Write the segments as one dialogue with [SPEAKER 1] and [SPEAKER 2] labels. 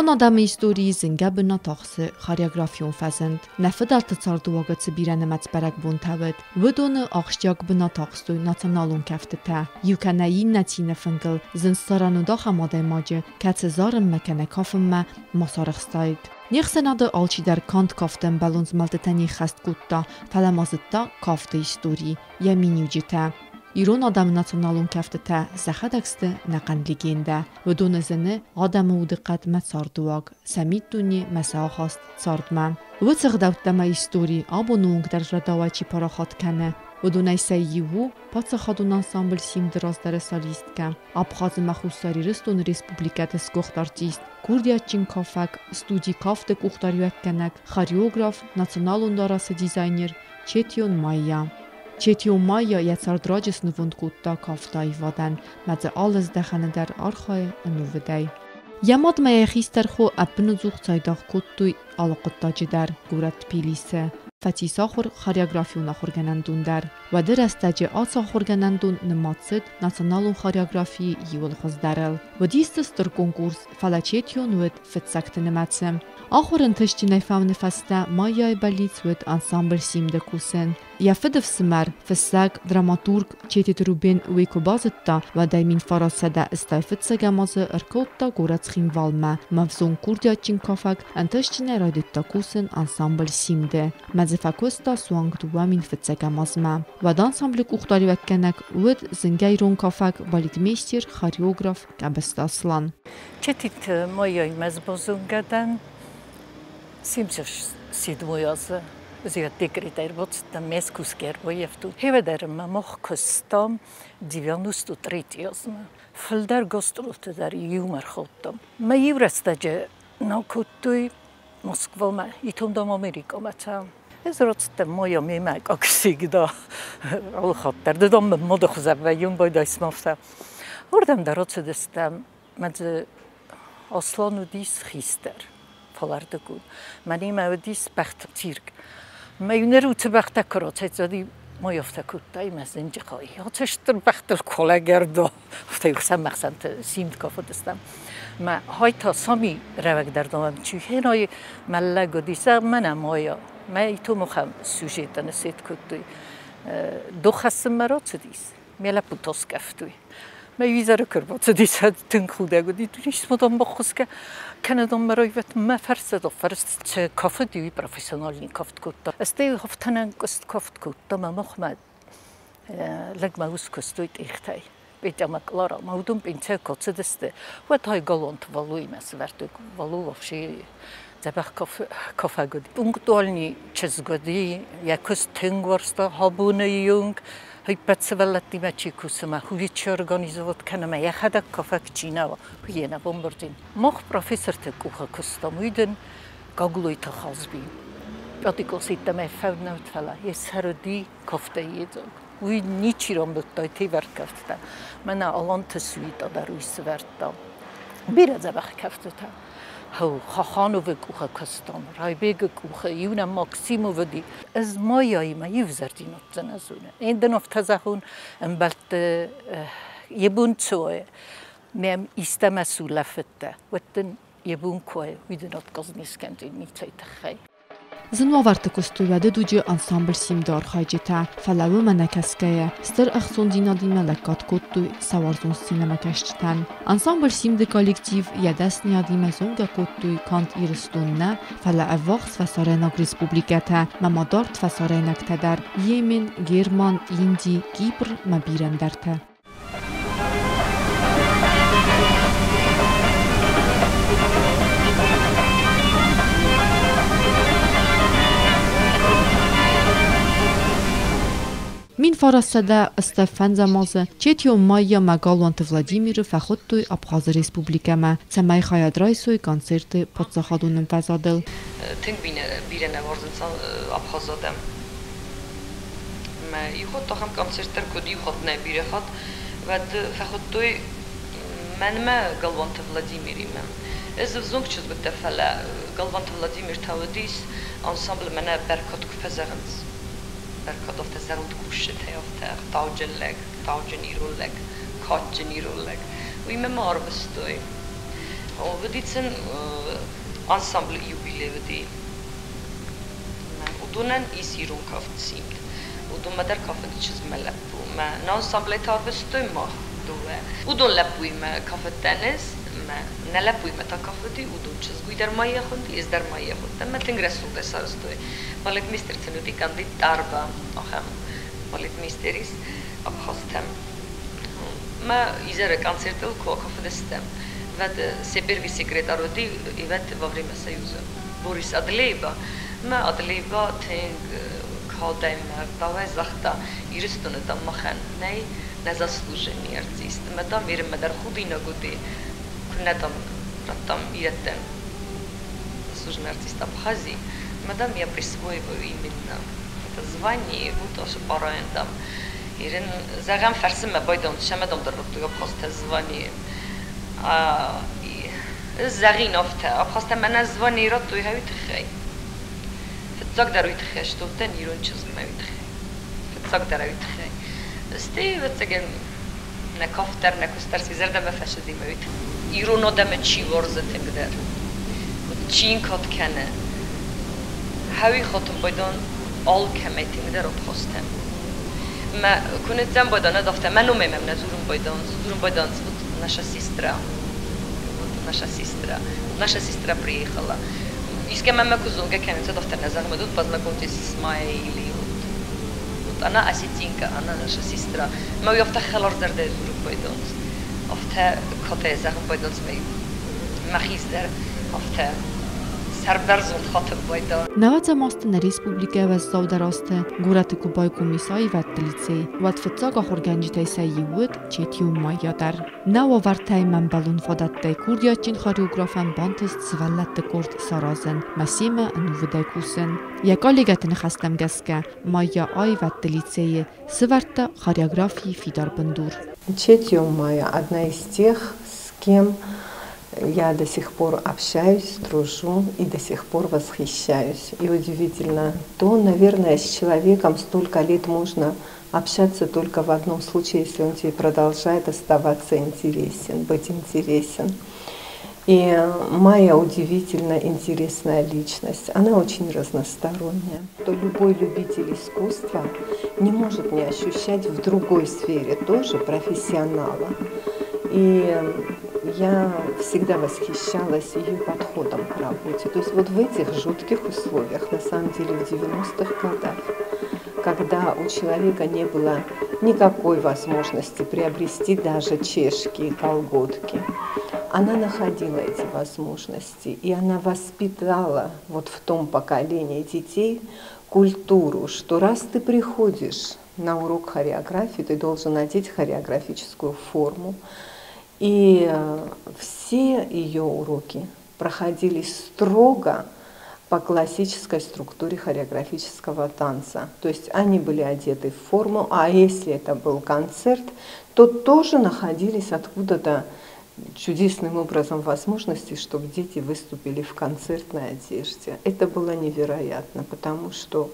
[SPEAKER 1] Ирон адӕмы историйы зынгӕ бынат ахсы хореографион фӕзынд. Нӕ фыдӕлты цардыуагы цы бирӕнымӕц бӕрӕгбонтӕ уыд, уыдоны ахсджиаг бынат ахстой националон кӕфтытӕ. Иу кӕнӕ иннӕ цины фынгыл зын ссарӕн уыд ахӕм адӕймаджы, кӕцы зарынмӕ кӕнӕ кафынмӕ ма сарӕхстаид. Не хсӕнады алчидӕр канд кафты ӕмбӕлон змӕлдтытӕ не ххӕст кодта, фӕлӕ ма зыдта кафты истори, йӕ миниуджытӕ. Ирон адӕмы националон кӕфтытӕ сӕхӕдӕг сты ӕнӕхъӕн легендӕ. Уыдоны зыны адӕмы удыхъӕд мӕ цардыуаг, сӕ миддуне мӕ сӕ ахаст цардмӕ. Уыцы ӕгъдӕуттӕ мӕ истори абоны онг дӕр рӕдауӕй чи парахат кӕны, уыдонӕй сӕ иу у паддзахадон ансамбль «Симд-ы» раздӕры солисткӕ, Абхазы ӕмӕ Хуссар Ирыстоны республикӕты сгуыхт артист, курдиатджын кафӕг, студи «Кафт-ы» къухдариуӕггӕнӕг, хореограф, националон дарӕсы дизайнер Четион Майя. Четион Майя йӕ цард раджы снывонд кодта кафты аивадӕн, мӕ дзы алы здӕхӕны дӕр архайы ӕнувыдӕй. Йӕ мад ма йӕ хистӕр хо ӕппынӕдзух цайдагъ кодтой алы хъуыддаджы дӕр горӕт Тбилисы. Фӕцис ахуыр хореографион ахуыргӕнӕндон дӕр. Уӕды рӕстӕджы ацы ахуыргӕнӕндон нымад цыд националон хореографийы иуыл хуыздӕрыл. Уыдис дзы стыр конкурс, фӕлӕ Четион уыд фыццӕгты нымӕцы. Ахуыр ӕнтыстджынӕй фӕуыны фӕстӕ Майяйы бӕллиц уыд ансамбль «Симд-ы» кусын. Йӕ фыдыфсымӕр, фыссӕг, драматург Четиты Рубен уый куы базыдта, уӕд ӕй 1985 азы ӕркодта горӕт Цхинвалмӕ. Мӕвзонг курдиатджын кафӕг ӕнтыстджынӕй райдыдта кусын ансамбль «Симд-ы». Мӕ дзы фӕкуыста суанг 2001 азмӕ. Уӕд ансамблы къухдариуӕггӕнӕг уыд зынгӕ ирон кафӕг, балетмейстер, хореограф Къӕбысты Аслан.
[SPEAKER 2] Четиты Майяимӕ базонгӕ дӕн 77 азы. Azért декретер Мескускер боевту. Хеведерма мох кустам 93 азмӕ. Фылдӕр гастролты дӕр иумӕ рхаудтам. Мӕ иу рӕстӕджы накодтой Москвамӕ, итондам Америкамӕ цӕ. Ez rottem moja мемӕ каксигда алхаттар. Додам модохзаввайон байдайсмафта. Уырдӕм дӕр ацыдыстӕм, мӕ дзы Аслан уыдис хистӕр, фалӕрдыгон. Мӕнимӕ уыдис бӕхты цирк. Мӕ иунӕр уыцы бӕхтӕ куы рацӕйцыди, мой афтӕ кодта, мӕ зынджыхъӕй. Ацы стыр бӕхтыл куы афтӕ хсӕн-мӕхсӕнты симд кафыдыстӕм. Мӕ хайта сами рӕвӕгдӕр домӕм чухенай мӕллӕгодиса мӕнӕ моя. Мӕ итомохӕм сюжетӕн сет кодтой. Дохӕссынмӕ рацыдис. Ме лӕппу тоскӕфтуй. Мӕ изӕры куы рбацыдис, тынг худӕг уыди. Туризмодон баххуысгӕ кӕнӕдон мӕ райвӕт мӕ фӕрсӕдо фӕрс кафыди профессиональный кафт кодта. Стӕй хафтанӕн куыст кафт кодта мӕ махмӕ лӕгмӕ ус куыстой тъихтӕй. Петя ӕмӕ Клара, ма уыдон пенсийӕ куы ацыдысты, уӕд хай галуанты Валуимӕ сӕвӕрдтой. Валу вообще дзӕбӕх кафӕг уыд. Пунктуальный чызг уыди, йӕ куыст тынг уарзта, абоны онг ӕппӕт сывӕллӕттимӕ чи кусы мӕ хуичи организовать кӕны мӕ йӕхӕдӕг кафӕг чи нӕ уа, уый йӕ нӕ бамбӕрдзин. Мах профессорты къухы куыстам, уый дын Гаглойты Хазби. Пятый класс йеддӕмӕ фӕвнӕлд, фӕлӕ йӕ сӕр уыди кафтӕй йедзаг. Уый ничи рамбылдта тевӕрд кӕфтытӕ. Мӕнӕ Аланты Суита дӕр уый сывӕрдта. Бирӕ дзӕбӕх кӕфтытӕ. Хахановы къухы куыстон, Райбегы къухы, иунӕ Максимовы ди. Ӕз Майяимӕ иузӕрдинаддзӕн ӕз уынын. Эн дын афтӕ зӕгъон, ӕмбӕлтты йе бон цы уа, мӕм истӕмӕ сулӕфыдтӕ, уӕд дын йе бон куы уа, уый дын отказ не скӕндзӕн ницӕй тыххӕй.
[SPEAKER 1] Зын уавӕрты куыстой уӕды дуджы ансамбль «Симд-ы» архайджытӕ, фӕлӕ уымӕ нӕ кӕсгӕйӕ, стыр ӕхцондзинадимӕ лӕггад кодтой сӕ уарзон сценӕмӕкӕсджытӕн. Ансамбль «Симд-ы» коллектив йӕ дӕсныйадимӕ зонгӕ кодтой канд Ирыстон нӕ, фӕлӕ ӕввахс фӕсарӕйнаг республикӕтӕ ӕмӕ дард фӕсарӕйнӕгтӕ дӕр – Йемен, Герман, Инди, Кипр ӕмӕ бирӕ ӕндӕртӕ. 1985 азы Четион Майя ӕмӕ Галуанты Владимиры фӕхуыдтой Абхазы республикӕмӕ, цӕмӕй хайад райсой концерты паддзахадон ӕмвӕзадыл.
[SPEAKER 3] Тынг бирӕ нӕ уарзынц абхазы адӕм. Мӕ иу хатт ахӕм концерт дӕр куыд иу хатт нӕ, бирӕ хатт, уӕд фӕхуыдтой мӕнмӕ Галуанты Владимиримӕ. Ӕз ӕвзонг чызг уыдтӕн, фӕлӕ Галуанты Владимир та уыдис ансамблы мӕнӕ бӕркад куы фӕзӕгъынц. Бӕркад афтӕ зӕронд кусджытӕй, афтӕ ӕгъдауджын лӕг, ӕгъдауджын ирон лӕг, кадджын ирон лӕг. Уый мӕ ма арвыстой. Уыди сын ансамблы юбилей уыди. Уыдонӕн ис ирон кафт Симд. Уыдонмӕ дӕр кафыд чызг мӕ лӕппу. Мӕ нӕ ансамблӕй та арвыстой мах дыууӕ. Уыдон лӕппуимӕ кафыдтӕн ӕз, мӕ нӕ лӕппуимӕ та кафыди уыдон чызг. Уый дӕр Майя хуынди, ӕз дӕр Майя хуындтӕн. Мӕ тынг рӕсугъдӕй сарӕзтой. Балетмейстер сын уыди Кандид Тарба, ахӕм балетмейстер ис абхазтӕм. Мӕ изӕры концертыл куы акафыдыстӕм, уӕд сӕ первый секретарь уыди, уӕд во время Союза Борис Адлейба. Мӕ Адлейба тынг кадӕй мӕ ӕгъдауӕй загъта, Ирыстоны, дам, махӕн нӕй нӕ заслуженный артист. Ӕмӕ, дам, Ирмӕ дӕр худинаг уыди, куы нӕ, дам, радтам ирӕттӕн заслуженный артист Абхазии. Ӕмӕ, дам, я присвоиваю именно это звание, вот параен, дам. Ирын, зӕгъӕм, фӕрсынмӕ байдӕм, сӕмӕ, дам, дӕр радтой абхазтӕ звание. Зӕгъин афтӕ, абхазтӕ мӕнӕ звание радтой уый тыххӕй. Фыццагдӕр уый тыххӕй студтӕн ирон чызгмӕ уый тыххӕй. Фыццагдӕр уый тыххӕй. Стӕй, ӕвӕццӕгӕн, нӕ кафт дӕр, нӕ куыст дӕр сӕ зӕрдӕмӕ фӕцыди мӕ уый тыххӕй. Ирон адӕмы чи уарзы тынгдӕр, чи йын кад кӕны, хӕуи хатын байдан алкӕмӕй тынгдӕр абхазтӕм. Мӕ куы ныццӕм байдан, ӕз афтӕ мӕ номӕй мӕм нӕ дзурын байдан, дзурын байдан, вот наша сестра, вот наша сестра, вот наша сестра приехала. Искӕмӕ мӕ куы зонгӕ кӕнынц, уӕд афтӕ нӕ зӕгъын, вот познакомьтесь с Майей или вот, вот она осетинка, она наша сестра. Мӕ уый афтӕ хӕларзӕрдӕйӕ дзурын байданц, афтӕ катайӕ зӕгъын байданц, мӕ мӕхи дӕр афтӕ сӕрбӕрзонд хатын байдан.
[SPEAKER 1] 90 азты нӕ республикӕ уӕззаудӕр азты горӕты куы байгом ис аивӕдты лицей, уӕд фыццаг ахуыргӕнджытӕй сӕ иу уыд Четион Майя дӕр. Нӕ уавӕртӕй ӕмбӕлон фадӕттӕй курдиатджын хореографӕн бантыст сывӕллӕтты къорд саразын, мӕ семӕ ӕнувыдӕй кусын. Йӕ коллегӕты ныхӕстӕм гӕсгӕ, Майя аивӕдты лицейы сывӕрдта хореографийы фидар бындур.
[SPEAKER 4] Четион Майя одна из тех, с кем я до сих пор общаюсь, дружу и до сих пор восхищаюсь. И удивительно то, наверное, с человеком столько лет можно общаться только в одном случае, если он тебе продолжает оставаться интересен, быть интересен. И Майя удивительно интересная личность. Она очень разносторонняя. То любой любитель искусства не может не ощущать в другой сфере тоже профессионала. И я всегда восхищалась ее подходом к работе. То есть вот в этих жутких условиях, на самом деле в 90-х годах, когда у человека не было никакой возможности приобрести даже чешки и колготки, она находила эти возможности, и она воспитала вот в том поколении детей культуру, что раз ты приходишь на урок хореографии, ты должен одеть хореографическую форму. И все ее уроки проходили строго по классической структуре хореографического танца. То есть они были одеты в форму, а если это был концерт, то тоже находились откуда-то чудесным образом возможности, чтобы дети выступили в концертной одежде. Это было невероятно, потому что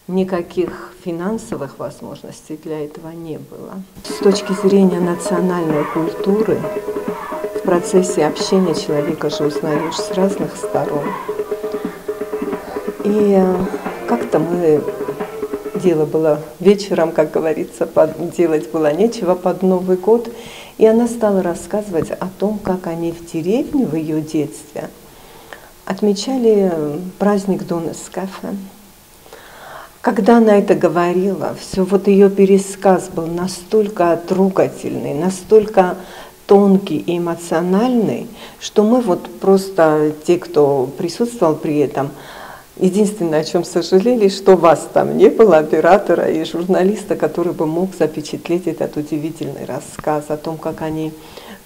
[SPEAKER 4] никаких финансовых возможностей для этого не было. С точки зрения национальной культуры, в процессе общения человека же узнаешь с разных сторон. И как-то мы, дело было вечером, как говорится, делать было нечего под Новый год, и она стала рассказывать о том, как они в деревне в ее детстве отмечали праздник Донескафе. Когда она это говорила, все вот ее пересказ был настолько трогательный, настолько тонкий и эмоциональный, что мы вот просто, те, кто присутствовал при этом, единственное, о чем сожалели, что вас там не было, оператора и журналиста, который бы мог запечатлеть этот удивительный рассказ о том, как они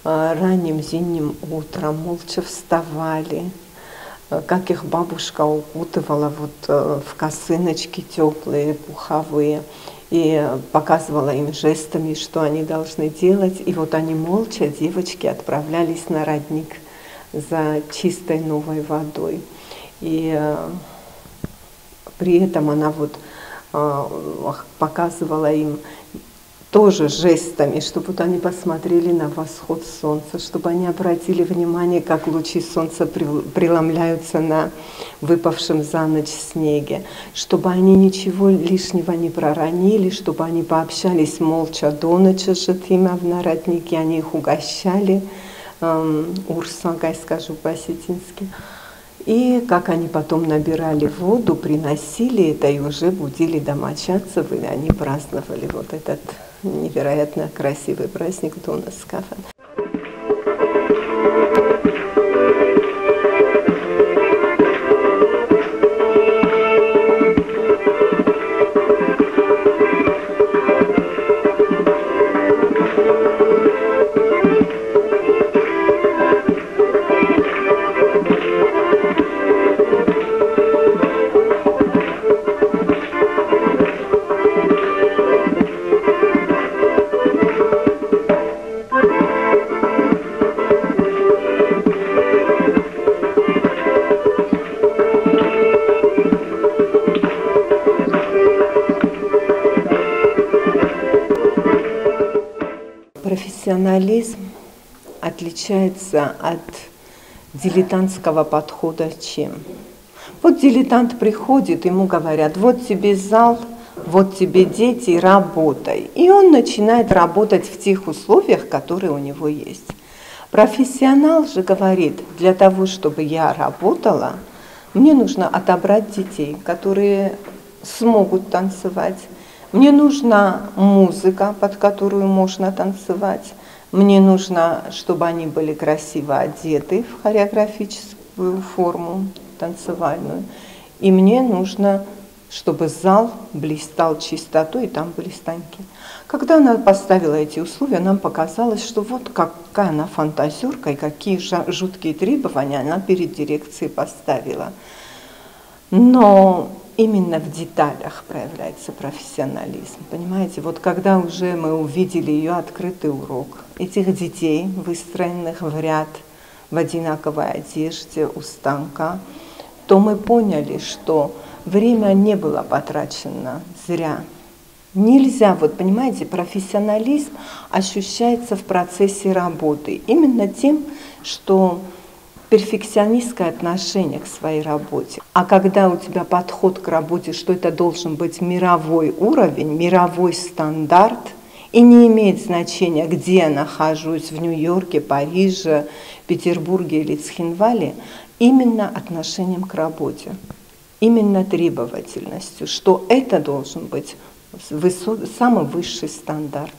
[SPEAKER 4] ранним зимним утром молча вставали, как их бабушка укутывала вот в косыночки теплые, пуховые, и показывала им жестами, что они должны делать. И вот они молча, девочки, отправлялись на родник за чистой новой водой. И при этом она вот показывала им Тоже жестами, чтобы вот они посмотрели на восход солнца, чтобы они обратили внимание, как лучи солнца преломляются на выпавшем за ночь снеге, чтобы они ничего лишнего не проронили, чтобы они пообщались молча до ночи в народнике, они их угощали, урсагай, скажу по-осетински. И как они потом набирали воду, приносили это и уже будили домочадцев, и они праздновали вот этот невероятно красивый праздник Донаскафа. Профессионализм отличается от дилетантского подхода чем? Вот дилетант приходит, ему говорят, вот тебе зал, вот тебе дети, работай. И он начинает работать в тех условиях, которые у него есть. Профессионал же говорит, для того, чтобы я работала, мне нужно отобрать детей, которые смогут танцевать. Мне нужна музыка, под которую можно танцевать. Мне нужно, чтобы они были красиво одеты в хореографическую форму танцевальную. И мне нужно, чтобы зал блистал чистотой, и там были станки. Когда она поставила эти условия, нам показалось, что вот какая она фантазерка и какие жуткие требования она перед дирекцией поставила. Но именно в деталях проявляется профессионализм, понимаете? Вот когда уже мы увидели ее открытый урок, этих детей, выстроенных в ряд, в одинаковой одежде у станка, то мы поняли, что время не было потрачено зря. Нельзя, вот понимаете, профессионализм ощущается в процессе работы именно тем, что перфекционистское отношение к своей работе. А когда у тебя подход к работе, что это должен быть мировой уровень, мировой стандарт, и не имеет значения, где я нахожусь, в Нью-Йорке, Париже, Петербурге или Цхинвале, именно отношением к работе, именно требовательностью, что это должен быть самый высший стандарт.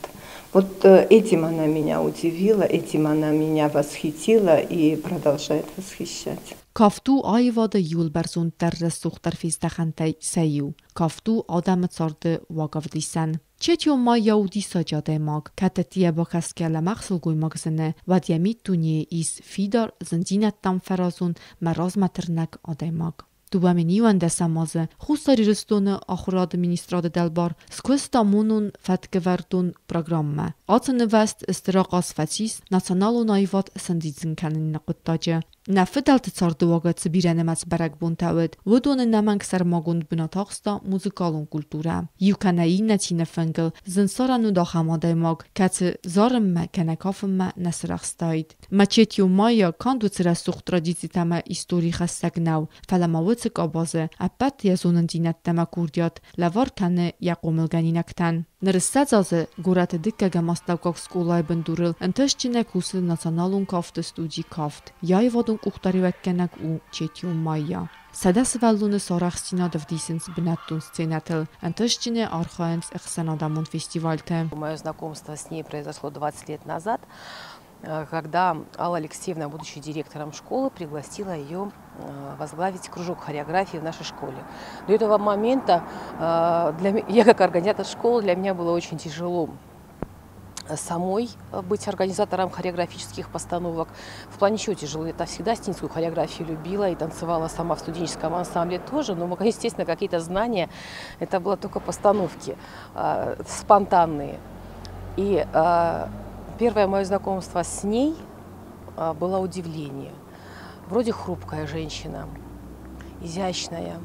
[SPEAKER 4] Вот этим она меня удивила, этим она меня восхитила и продолжает восхищать.
[SPEAKER 1] Кафту аивады иууыл бӕрзонддӕр рӕсугъддӕр фездӕхӕнтӕй сӕ иу. Кафт у адӕмы царды уагӕвдисӕн. Четион Майя у диссаджы адӕймаг. Кӕд дӕтты бакӕсгӕ лӕмӕгъ сылгоймаг зыны, уӕд йӕ миддунейы ис фидар, зындзинӕдтӕм фӕразон мӕ размӕтырнӕг адӕймаг. 2021 азы Хуссар Ирыстоны ахуырады министрады дӕлбар скуыста монон фӕткӕвӕрдон программӕ. Ацы нывӕзт стыр ахъаз фӕцис националон аивад сӕндидзын кӕныны хъуыддаджы. Нӕ фыдӕлты цардыуагы цы бирӕнымӕц бӕрӕгбонтӕ уыд, уыдоны ӕнӕмӕнг сӕрмагонд бынат ахста музыкалон культурӕ. Иу кӕнӕ иннӕ цины фынгыл зын ссарӕн уыд ахӕм адӕймаг, кӕцы зарынмӕ кӕнӕ кафынмӕ нӕ сырӕхстаид. Мачетио Майя канд уыцы рӕсугъд традицитӕ ӕмӕ истори хӕссӕг нӕу, фӕлӕ ма уыцы къабазы ӕппӕт йӕ зонындзинӕдтӕ ӕмӕ курдиат лӕвар кӕны йӕ хъомылгӕнинӕгтӕн. Ныр 20 азы горӕты дыккӕгӕм астӕуккаг скъолайы бындурыл ӕнтыстджынӕй кусы националон кафты студи «Кафт». Йӕ аивадон къухдариуӕггӕнӕг у Четион Майя. 100 сывӕллоны сӕ арӕхстдзинад ӕвдисынц бынӕттон сценӕтыл, ӕнтыстджынӕй архайынц ӕхсӕнадӕмон фестивальты.
[SPEAKER 5] Мое знакомство с ней произошло 20 лет назад, когда Алла Алексеевна, будучи директором школы, пригласила ее возглавить кружок хореографии в нашей школе. До этого момента я как организатор школы, для меня было очень тяжело самой быть организатором хореографических постановок. В плане чего тяжело? Я всегда осетинскую хореографию любила и танцевала сама в студенческом ансамбле тоже, но, естественно, какие-то знания, это было только постановки спонтанные. И первое мое знакомство с ней было удивление. Вроде хрупкая женщина, изящная,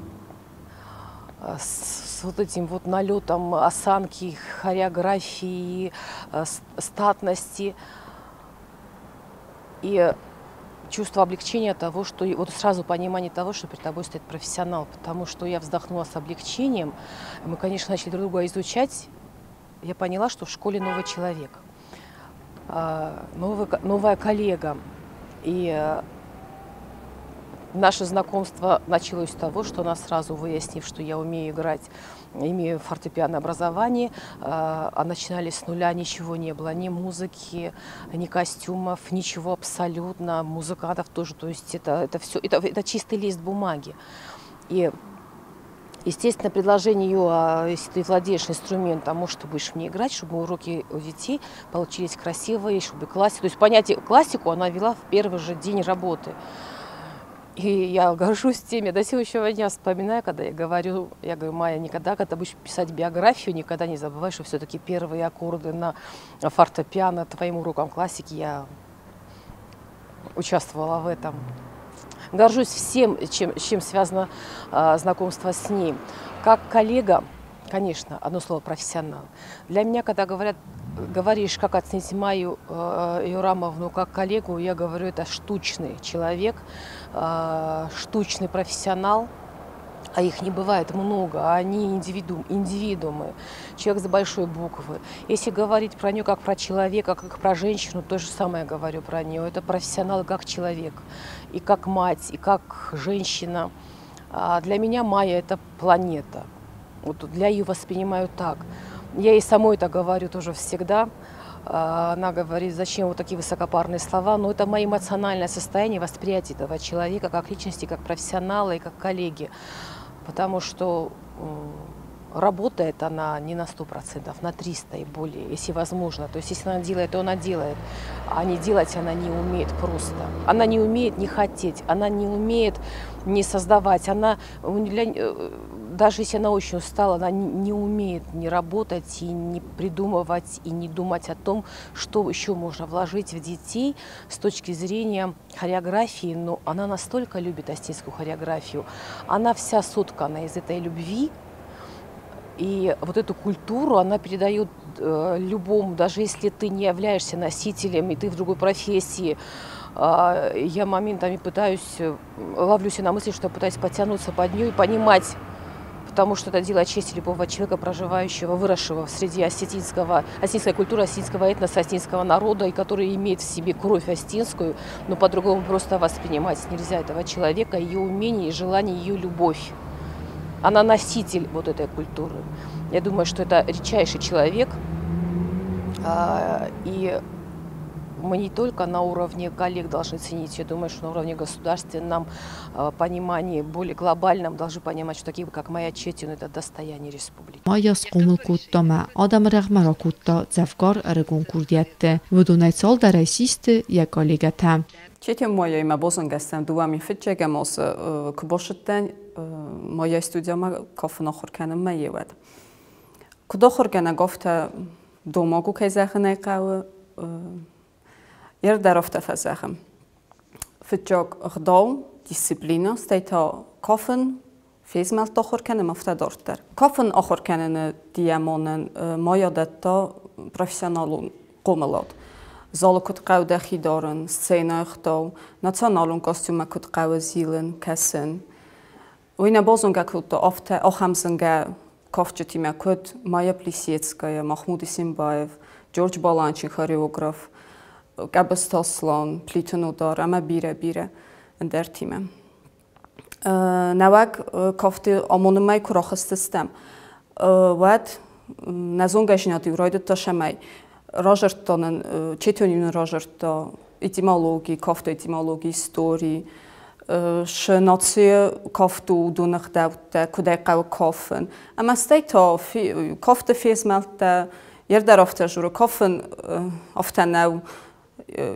[SPEAKER 5] с вот этим вот налетом осанки, хореографии, статности. И чувство облегчения того, что вот сразу понимание того, что перед тобой стоит профессионал, потому что я вздохнула с облегчением. Мы, конечно, начали друг друга изучать. Я поняла, что в школе новый человек, новая коллега. И наше знакомство началось с того, что она сразу, выяснив, что я умею играть, имею фортепиано образование, а начинали с нуля, ничего не было, ни музыки, ни костюмов, ничего абсолютно, музыкантов тоже, то есть это все, это чистый лист бумаги. И, естественно, предложение ее, а если ты владеешь инструментом, может, ты будешь мне играть, чтобы уроки у детей получились красивые, чтобы классику, то есть понятие классику она вела в первый же день работы. И я горжусь тем, я до сегодняшнего дня вспоминаю, когда я говорю, Майя, никогда, когда будешь писать биографию, никогда не забывай, что все-таки первые аккорды на фортепиано твоим урокам классики, я участвовала в этом. Горжусь всем, чем связано знакомство с ней. Как коллега, конечно, одно слово профессионал. Для меня, когда говоришь, как оценить Майю Юрамовну как коллегу, я говорю, это штучный человек, штучный профессионал, а их не бывает много, они индивидуумы, человек с большой буквы. Если говорить про нее как про человека, как про женщину, то же самое говорю про нее. Это профессионал как человек, и как мать, и как женщина. А для меня Майя – это планета. Вот для ее воспринимаю так. Я ей самой это говорю тоже всегда. Она говорит, зачем вот такие высокопарные слова, но это мое эмоциональное состояние, восприятие этого человека как личности, как профессионала и как коллеги. Потому что работает она не на 100%, на 300 и более, если возможно. То есть если она делает, то она делает, а не делать она не умеет просто. Она не умеет не хотеть, она не умеет не создавать. Она, даже если она очень устала, она не умеет не работать и не придумывать, и не думать о том, что еще можно вложить в детей с точки зрения хореографии. Но она настолько любит осетинскую хореографию, она вся соткана из этой любви. И вот эту культуру она передает любому, даже если ты не являешься носителем, и ты в другой профессии. Я моментами пытаюсь, ловлю себя на мысли, что я пытаюсь подтянуться под нее и понимать, потому что это дело чести любого человека, проживающего, выросшего в среде осетинской культуры, осетинского этноса, осетинского народа, и который имеет в себе кровь осетинскую, но по-другому просто воспринимать нельзя этого человека, ее умение, желание, ее любовь. Она носитель вот этой культуры. Я думаю, что это редчайший человек. И мы не только на уровне коллег должны ценить, я думаю, что на уровне государственном понимании, более глобальном, должны понимать, что такие, как Майя Четина, это достояние республики.
[SPEAKER 1] Майя схъомыл кодта мӕ адӕмы рӕгъмӕ ракодта дзӕвгар ӕрыгон курдиӕтты. Уыдонӕй цалдӕрӕй систы йӕ коллегӕтӕ.
[SPEAKER 6] Четин Майяимӕ базонгӕ стӕм дыууӕ фыццӕгӕм азы, куы бацыдтӕн Майяйы студиямӕ кафын ахуыр кӕнынмӕ йеуӕд. Куыд ахуыргӕнӕг, афтӕ домаг у, кӕй зӕгъын ӕй хъӕуы, йе дӕр афтӕ фӕзӕгъы. Фыццаг ӕгъдау, дисциплинӕ, стӕй та кафын, фезмӕлд ахуыр кӕнын, афтӕ дарддӕр. Кафын ахуыр кӕныны диамонӕн Майя дӕтта профессионалон хъомылад. Залы куыд хъӕуы дӕхи дарын, сценӕйы ӕгъдау, националон костюммӕ куыд хъӕуы зилын, кӕсын. Уый нӕ базонгӕ кодта афтӕ ахӕм зынгӕ кафджытимӕ, куыд Майя Плисецкая, Махмуд Исимбаев, Джордж Баланчин хореограф, Къӕбысты Аслан, Плиты Нодар ӕмӕ бирӕ-бирӕ ӕндӕртимӕ. Нӕуӕг кафты амонынмӕ куы рахызтыстӕм, уӕд нӕ зонгӕдзинад-иу райдыдта сӕмӕй. Разырдта нын, Четин нын разырдта этимологи, кафты этимологи, истори, шы нацийы кафты уыдоны ӕгъдӕуттӕ, куыд ӕй хъӕуы кафын. Ӕмӕ стӕй та кафты фезмӕлдтӕ, йе дӕр афтӕ дзуры, кафын афтӕ нӕу,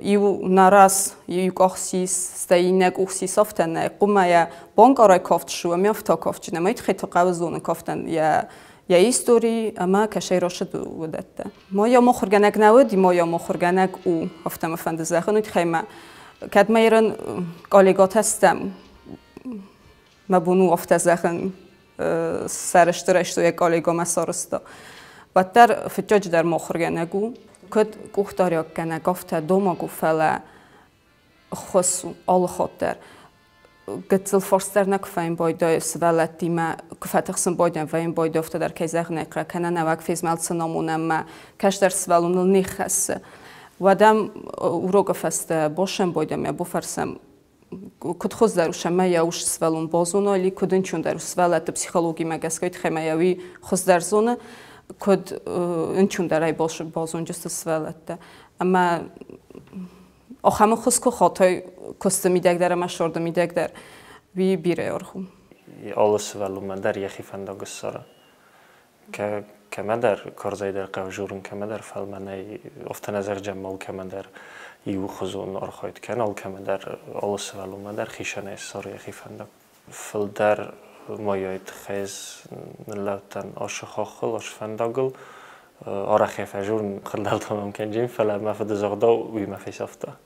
[SPEAKER 6] иу на раз, иу къах сис, стӕй иннӕ къух сис, афтӕ нӕ. Хъуымӕ йӕ банкъарай кафт шу, ӕмӕ афтӕ кафджын, ӕмӕ тыххӕй та хъӕуы зонын кафтӕн йӕ истори ӕмӕ кӕсӕй рацыд уыдӕттӕ. Майя махуыргӕнӕг нӕ уыд, Майя махуыргӕнӕг у, афтӕ мӕ фӕнды зӕгъын, уый тыххӕй мӕ кӕд мӕ ерын коллегатӕ стӕм, мӕ бон у афтӕ зӕгъын, Сӕрыстырӕй сты йӕ коллегӕмӕ сарӕзта. Уӕддӕр фыццаджыдӕр мохургӕнӕг у, куыд къухдариуӕггӕнӕг, афтӕ домаг у, фӕлӕ ӕххуыс у алы хатт дӕр. Гыццыл фарстдӕр нӕ куы фӕйын байдайы сывӕллӕттимӕ, куы фӕтыхсын байдайӕм, вӕййын байдайы, афтӕ дӕр кӕй зӕгъын ӕй хъӕуы, кӕнӕ нӕуӕг фезмӕлд сын амонӕм мӕ кӕстӕр сывӕллоныл не ххӕссы. Уӕд ӕм урокы фӕстӕ босӕм байдайӕм, йӕ бофӕрсӕм, куыд хуыздӕр у, цӕмӕй йӕ ус сывӕллон базона, ӕви куыд ӕнцондӕр у сывӕллӕтты психологимӕ гӕсгӕ, уый тыххӕй ма йӕ уый хуыздӕр зоны, куыд ӕнцондӕрӕй базонджысты сывӕллӕттӕ. Ӕмӕ ахӕм ӕххуыс куы хатай куысты мидӕг дӕр ӕмӕ сӕрды мидӕг дӕр, уый бирӕ аргъ у.
[SPEAKER 7] Алы сывӕллонмӕ дӕр йӕхи фӕндаг ссары. Кӕмӕдӕр карзӕйдӕр хъӕвзурын, кӕмӕдӕр фӕлмӕнӕй, афтӕ нӕ зӕгъджӕн ма алкӕмӕдӕр иухуызон архайд кӕн, алкӕмӕдӕр, алы сывӕллонмӕ дӕр хицӕнӕй ссары йӕхи фӕндаг. Фылдӕр мӕйӕй тыххӕй ӕз ныллӕудтӕн ашы хаххыл, ашы фӕндагыл. Арӕх йӕ фӕзурын хъырдӕлтӕ мӕм кӕнджын, фӕлӕ мӕ фыды загъдау уый мӕ фесӕфта.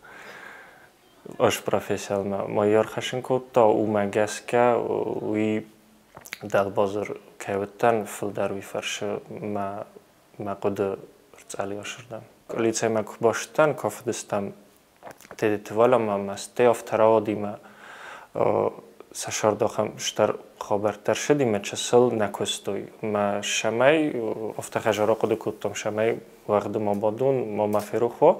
[SPEAKER 7] Ӕз профессионалмӕ мӕй ӕрхӕссын кодта, уымӕ гӕсгӕ уый дӕлбазыр кӕй уыдтӕн, фылдӕр уый фӕрсы мӕ мӕ хъуыды рцъӕлиасырдӕм. Лицеймӕ куы бацыдтӕн, кафыдыстӕм Тедеты Валямӕ ӕмӕ стӕй афтӕ рауади мӕ сӕ сӕрдахӕм стӕр хабӕрттӕ рцыди мӕ чысыл нӕ куыстой. Мӕ цӕмӕй афтӕ хӕзар ахъуыды кодтам, цӕмӕй уӕгъды ма бадон, ма мӕ ферох уа,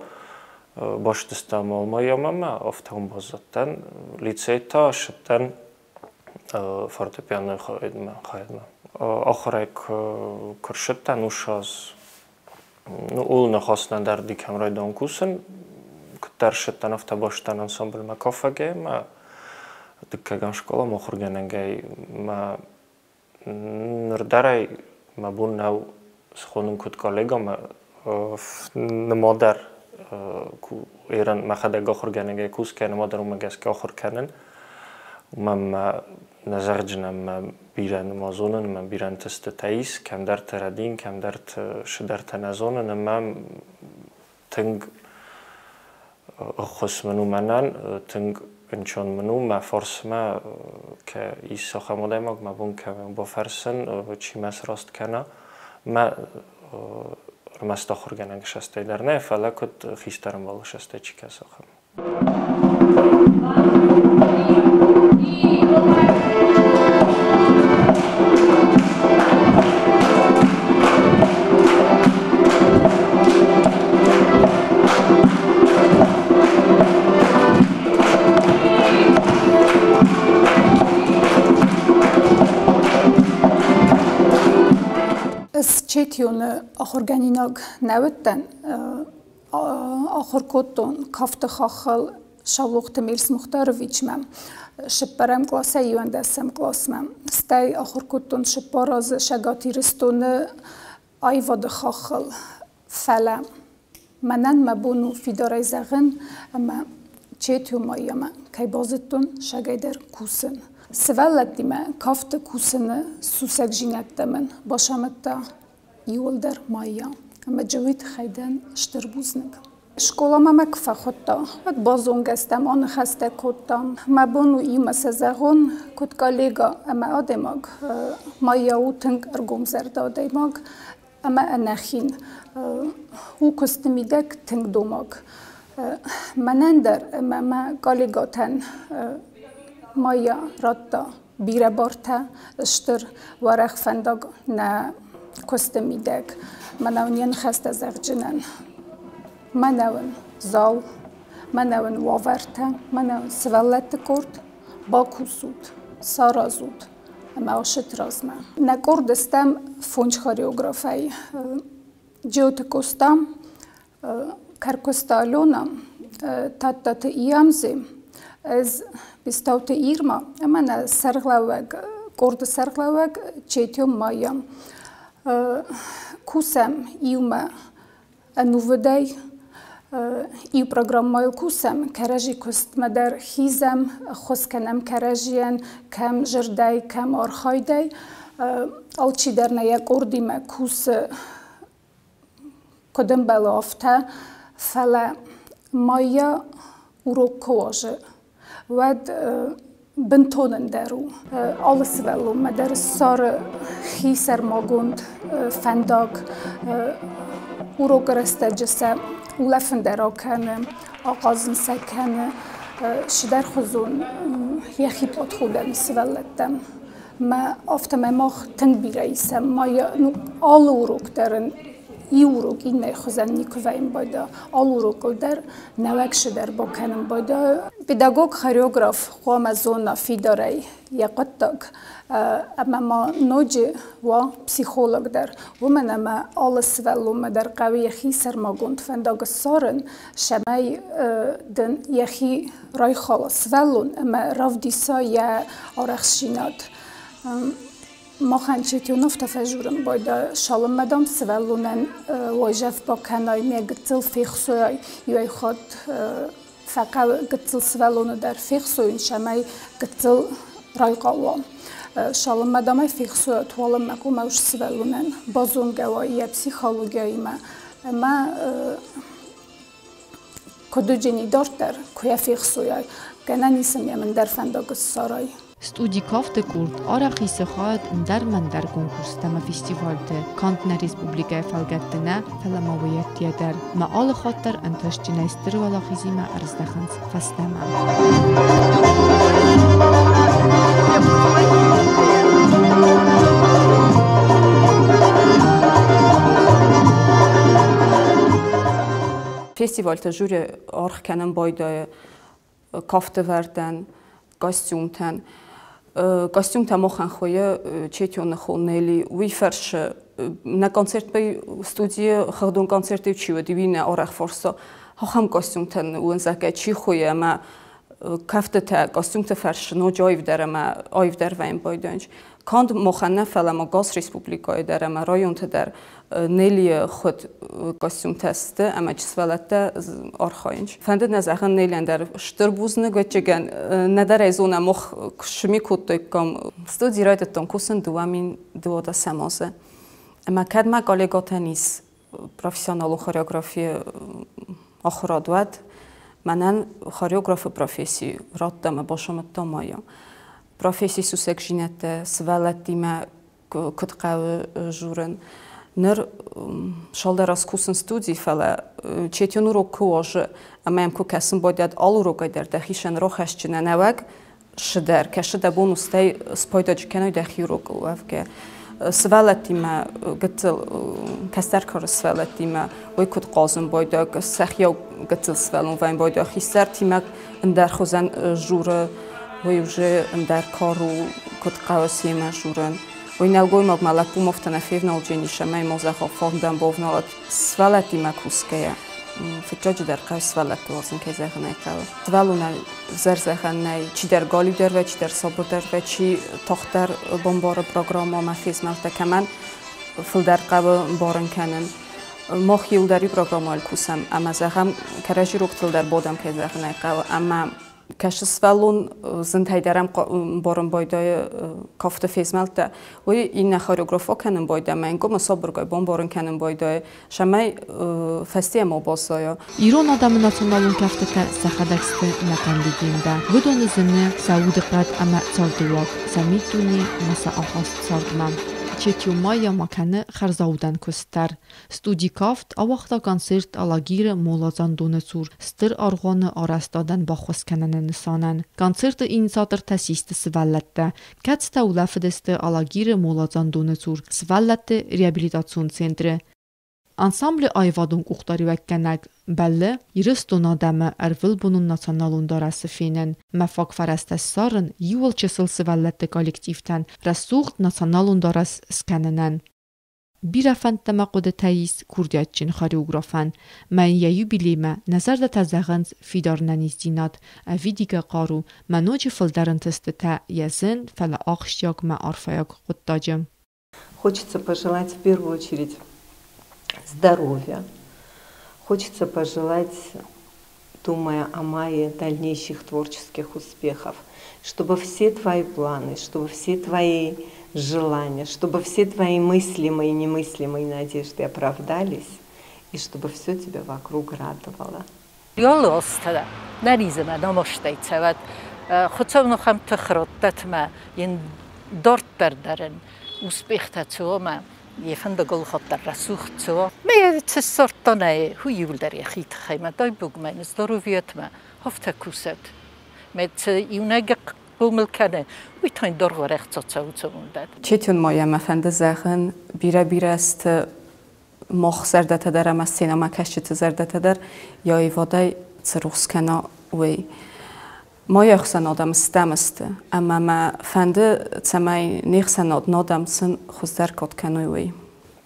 [SPEAKER 7] Бастыстӕм Алмайӕмӕ ӕмӕ афтӕ уым баззадтӕн. Лицей та ссыдтӕн фортепианойы хайадмӕ. Ахуырӕй куы рцыдтӕн, уыцы аз ну, ууыл ныхас нӕдӕр дикӕм райдыдтон кусын. Куыддӕр ссыдтӕн, афтӕ бастӕн ансамблмӕ кафӕгӕй ӕмӕ дыккӕгӕм скъоламӕ ахуыргӕнӕгӕй мӕ Ныр дӕр ӕй мӕ бон нӕу схонын куыд коллега, мӕ нымадӕр ерын мӕхӕдӕг ахуыргӕнӕгӕй кусгӕ, нымадӕр уымӕ гӕсгӕ ахуыр кӕнын. Уымӕн мӕ нӕ зӕгъджынӕн мӕ бирӕ ныма зонын, мӕ бирӕ ӕнтыстытӕ ис, кӕмдӕрты рӕдийын, кӕмдӕрты цыдӕртӕ нӕ зонын ӕмӕ тынг ӕххуыс мын у мӕнӕн, тынг ӕнцон мын у мӕ фарсмӕ кӕ ис ахӕм адӕймаг, мӕ бон кӕмӕн бафӕрсын, чи мӕ сраст кӕна. Мӕ ӕрмӕст ахуыргӕнӕг састӕй дӕр нӕ, фӕлӕ куыд хистӕр ӕмбалы састӕй чи кӕсы, ахӕм.
[SPEAKER 8] Ӕз Четионы ахуыргӕнинаг нӕ уыдтӕн, ахуыр кодтон кафты хаххыл Саулохты Мельс Мухтаровичмӕ цыппӕрӕм къласӕй иуӕндӕсӕм къласмӕ. Стӕй ахуыр кодтон цыппар азы Цӕгат Ирыстоны аивады хаххыл. Фӕлӕ мӕнӕн мӕ бон у фидарӕй зӕгъын, ӕмӕ Четиумайӕмӕ кӕй базыдтон сагӕйдӕр кусын. Сывӕллӕттимӕ кафты кусыны сусӕгдзинӕдтӕ мын бацамыдта иуылдӕр Майя. Ӕмӕ Джоуи тыххӕй дӕн стыр бузныг. Скъоламӕ мӕ куы фӕхуыдта, уӕд базонгӕ стӕм, аныхӕстӕ кодтам. Мӕ бон у имӕ сӕ зӕгъон, куыд коллега ӕмӕ адӕймаг. Майя у тынг ӕргомзӕрдӕ адӕймаг ӕмӕ ӕнӕхин. У куысты мидӕг тынг домаг. Мӕнӕн дӕр ӕмӕ мӕ коллегатӕн Майя радта бирӕ бартӕ, стыр уӕрӕх фӕндаг нӕ куысты мидӕг. Мӕнӕ уын йе ныхӕстӕ зӕгъджынӕн. Мӕнӕ уын зал, мӕнӕ уын уавӕртӕ, мӕнӕ уын сывӕллӕтты къорд, бакусут, саразут ӕмӕ ашыт размӕ. Нӕ къорды стӕм фондз хореографӕй. Джиоты Къоста, Кӕркуысты Алена, Тадтаты Иамзе, ӕз Бестауты Ирма ӕмӕ нӕ сӕргълӕууӕг, къорды сӕргълӕууӕг Четио Майя. Кусӕм иумӕ ӕнувыдӕй, иу программӕйыл кусӕм, кӕрӕдзи куыстмӕ дӕр хизӕм, ӕххуыс кӕнӕм кӕрӕдзийӕн, кӕм зӕрдӕй, кӕм архайдӕй. Алчидӕр нӕ йӕ къордимӕ кусы куыд ӕмбӕлы, афтӕ, фӕлӕ Майя урок куы уазы, уӕд Бынтон ӕндӕр у. Алы сывӕллонмӕ дӕр ссары хисӕрмагонд фӕндаг, урокы рӕстӕджы сӕ улӕфын дӕр акӕны, ахъазын сӕ кӕны, цыдӕрхуызон йӕхи подходӕн сывӕллӕттӕм. Мӕ афтӕмӕй мах тынг бирӕ исӕм. Ну, алы урок дӕр ын иу урок иннӕйы хуызӕн никуы вӕййын байдайы. Алы урокыл дӕр нӕуӕг цыдӕр бакӕнын байдайы. Педагог-хореограф хъуамӕ зона фидарӕй йӕ хъуыддаг ӕмӕ ма ноджы уа психолог дӕр, уымӕн ӕмӕ алы сывӕллонмӕ дӕр хъӕуы йӕхи сӕрмагонд фӕндаг ссарын, цӕмӕй дын йӕхи райхала сывӕллон ӕмӕ равдиса йӕ арӕхстдзинад. Махӕн Четионов та фӕжурын байдайы, цалынмӕ, дам, сывӕллонӕн уайдзӕф бакӕнай, мӕ гыццыл фехсойай, иуӕй хатт фӕхъӕуы гыццыл сывӕллоны дӕр фехсойын, цӕмӕй гыццыл райхъал уа. Цалынмӕ, дам, ӕй фехсойат, уалынмӕ хъуамӕ ус сывӕллонӕн базонгӕ уа йӕ психологияимӕ ӕмӕ куыд уыджыни дарддӕр, куы йӕ фехсойай, гӕнӕн ис ын йӕ мындӕр фӕндаг ссарай.
[SPEAKER 1] Студи кафты къорд арӕх исы хайад ӕндӕр-мӕндӕр конкурстӕ ӕмӕ фестивальты, канд нӕ республикӕйы фӕлгӕтты нӕ, фӕлӕ ма уыйӕдтийӕ дӕр. Мӕ алы хатт дӕр ӕнтыстджынӕй стыр уӕлахизимӕ ӕрыздӕхынц фӕстӕмӕ.
[SPEAKER 6] Фестивальты жюри аргъ кӕнын байдайы кафтывӕрдӕн, костюмтӕн. Костюмтӕ махӕн хуыйы Четионы хо Нелли. Уый фӕрсы нӕ концертмӕ студийы хыгъдон концерты чи уыд, уый нӕ арӕх фӕрсы, ахӕм костюмтӕн уынзӕгӕй чи хуыйы ӕмӕ кӕфтытӕ, костюмты фӕрсы ноджы аивдӕр ӕмӕ аивдӕр вӕййын байдайынц. Канд махӕн нӕ, фӕлӕ ма гас республикӕйы дӕр ӕмӕ районты дӕр Неллийы хуыд костюмтӕ сты ӕмӕ чысвӕлӕттӕ архайынц. Фӕнды нӕ зӕгъын Неллийӕн дӕр стыр бузныг, ӕвӕццӕгӕн, нӕдӕр ӕй зонӕм, мах куы сми кодтаиккам. Студийы райдыдтон кусын 2012 азы. Ӕмӕ кӕд мӕ коллегӕтӕн ис профессионалон хореографийы ахуырад, уӕд мӕнӕн хореографы професси радта ӕмӕ басамыдта Майя. Професси сусӕгдзинӕдтӕ сывӕллӕттимӕ куыд хъӕуы журын. Ныр цалдӕр аз кусын студийы, фӕлӕ четион урок куы уазы ӕмӕ йӕм куы кӕсын байдайат алы урокӕй дӕр дӕхицӕн рохӕсджынӕ нӕуӕг сыдӕр, кӕсы дӕ бон устӕй спайдаджы кӕной дӕхи урокыл уӕвгӕ. Сывӕллӕттимӕ гыццыл кӕстӕр кары сывӕллӕттимӕ уый куыд хъазын байдайа, сӕхиау гыццыл сывӕллон вӕййын байдайа, хистӕртимӕ ӕндӕр хуызӕн журы, уый уже ӕндӕр кар у, куыд хъӕуы семӕ журын. Уый нӕлгоймагмӕ лӕппумӕ афтӕ нӕ февналджын ис ӕмӕ йын дзӕгъӕл фӕндӕн бавналӕд сывӕллӕттимӕ кусгӕйӕ. Фыццаджыдӕр хъӕуы сывӕллӕтты уарзын, кӕй зӕгъын ӕй хъӕуы. Сывӕллонӕн ӕвзӕр зӕгъӕн нӕй, чидӕр галиудӕр вӕййы, чидӕр сабырдӕр вӕййы, чи тагъддӕр бамбары программӕмӕ фезмӕлдтӕ, кӕмӕн фылдӕр хъӕуы ӕмбарын кӕнын. Мах иуылдӕр иу программӕйыл кусӕм ӕмӕ зӕгъӕм, кӕрӕдзи уроктыл дӕр бадӕм, кӕй зӕгъын ӕй хъӕуы, ӕмӕ кӕсы сывӕллон зынтӕй дӕр ӕмбарын байдайы кафты фезмӕлдтӕ, уый иннӕ хореограф акӕнын байдайы ӕмӕ йын гуымы сабыргай бамбарын кӕнын байдайы, цӕмӕй фӕстейӕ ма баззайа.
[SPEAKER 1] Ирон адӕмы националон кӕфтытӕ сӕхӕдӕг сты нӕхъӕн легендӕ. Уыдоны зыны сӕ удыхъӕд ӕмӕ цардыуаг, сӕ миддуне ӕмӕ сӕ ахаст цардмӕ. Четио Майя ма кӕны хӕрзаудӕн куыст дӕр. Студи Кафт ауагъта концерт Алагиры моладзандоны цур стыр аргъуаны арӕзтадӕн баххуыс кӕныны нысанӕн. Концерты инициатортӕ систы сывӕллӕттӕ, кӕцытӕ улӕфыдысты Алагиры моладзандоны цур сывӕллӕтты реабилитацион центры. Ансамблы аивадон къухдариуӕггӕнӕг бӕллы Ирыстоны адӕмы ӕрвылбонон националон дарӕсы фенын, мӕ фаг фӕрӕзтӕ ссарын иууыл чысыл сывӕллӕтты коллективтӕн рӕсугъд националон дарӕс скӕнынӕн. Бирӕ фӕндтӕ ӕмӕ хъуыдытӕ ис курдиатджын хореографӕн. Мӕ йын йӕ юбилеймӕ нӕ зӕрдӕтӕ зӕгъынц фидар ӕнӕниздзинад, ӕвидигӕ хъару, мӕ ноджы фылдӕр ӕнтыстытӕ йӕ зын, фӕлӕ ахсджиаг мӕ арфӕйаг хъуыддаджы.
[SPEAKER 4] Хочется пожелать в первую очередь здоровья. Хочется пожелать, думая о Майе, дальнейших творческих успехов, чтобы все твои планы, чтобы все твои желания, чтобы все твои мыслимые и немыслимые надежды оправдались, и чтобы все тебя вокруг радовало.
[SPEAKER 2] Йоллостара, нӕ ризӕмӕ намастӕй цӕвӕт. Хуыцау нӕм тых раттӕд ӕмӕ йын дарддӕр дӕр ын успехтӕ цы уа ӕмӕ йӕ фӕндагыл хатт рӕсугъд цы уа. Мӕ цы ссардта нӕ, уый иуылдӕр йӕхи тыххӕй мӕ дай Бог мӕ здоровьетмӕ афтӕ кусӕд. Мӕ цы иунӕг хъомыл кӕны, уый та йын дӕргъвӕрӕх цӕуы цӕуын.
[SPEAKER 6] Четион Майӕ мӕ фӕнды зӕгъын, бирӕ-бирӕ азты мах зӕрдӕтӕ дӕр ӕмӕ сценӕмӕкӕсджыты зӕрдӕтӕ дӕр йӕ аивадӕй цы рухс кӕна, уый. Майӕ хсӕн адӕм стӕм сты, ӕмӕ мӕ фӕнды, цӕмӕй не хсӕнад адӕм сын хуыздӕр кад кӕной, уый.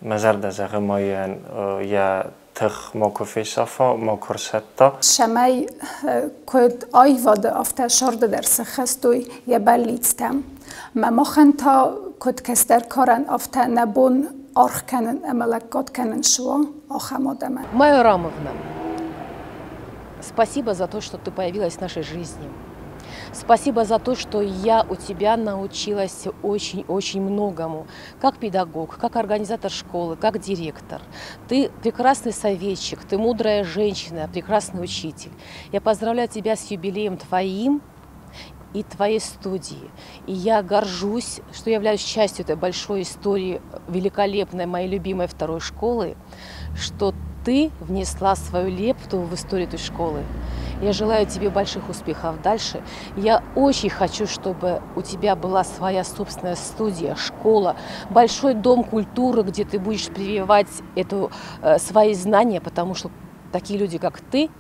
[SPEAKER 7] Мӕ зӕрдӕ зӕгъы Майӕн йӕ тых макуы фесафа, макуы рсӕтта.
[SPEAKER 8] Цӕмӕй куыд аивады, афтӕ царды дӕр сӕххӕст уой йӕ бӕллицтӕ. Мӕ махӕн та, куыд кӕстӕр карӕн, афтӕ нӕ бон аргъ кӕнын ӕмӕ лӕггад кӕнын цы уа, ахӕм адӕмӕн.
[SPEAKER 5] Майя Рамовна, спасибо за то, что ты появилась в нашей жизни. Спасибо за то, что я у тебя научилась очень-очень многому, как педагог, как организатор школы, как директор. Ты прекрасный советчик, ты мудрая женщина, прекрасный учитель. Я поздравляю тебя с юбилеем твоим и твоей студии. И я горжусь, что являюсь частью этой большой истории великолепной моей любимой второй школы, что ты внесла свою лепту в историю этой школы. Я желаю тебе больших успехов дальше. Я очень хочу, чтобы у тебя была своя собственная студия, школа, большой дом культуры, где ты будешь прививать свои знания, потому что такие люди, как ты,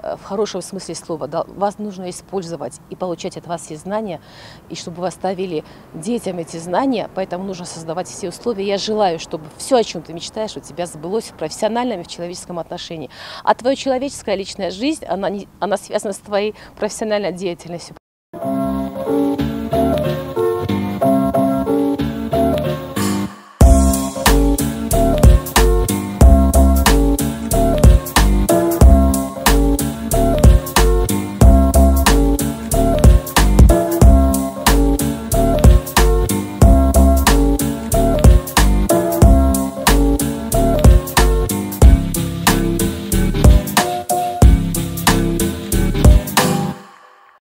[SPEAKER 5] в хорошем смысле слова, да, вас нужно использовать и получать от вас все знания, и чтобы вы оставили детям эти знания, поэтому нужно создавать все условия. Я желаю, чтобы все, о чем ты мечтаешь, у тебя сбылось в профессиональном и в человеческом отношении. А твоя человеческая личная жизнь, она, не, она связана с твоей профессиональной деятельностью.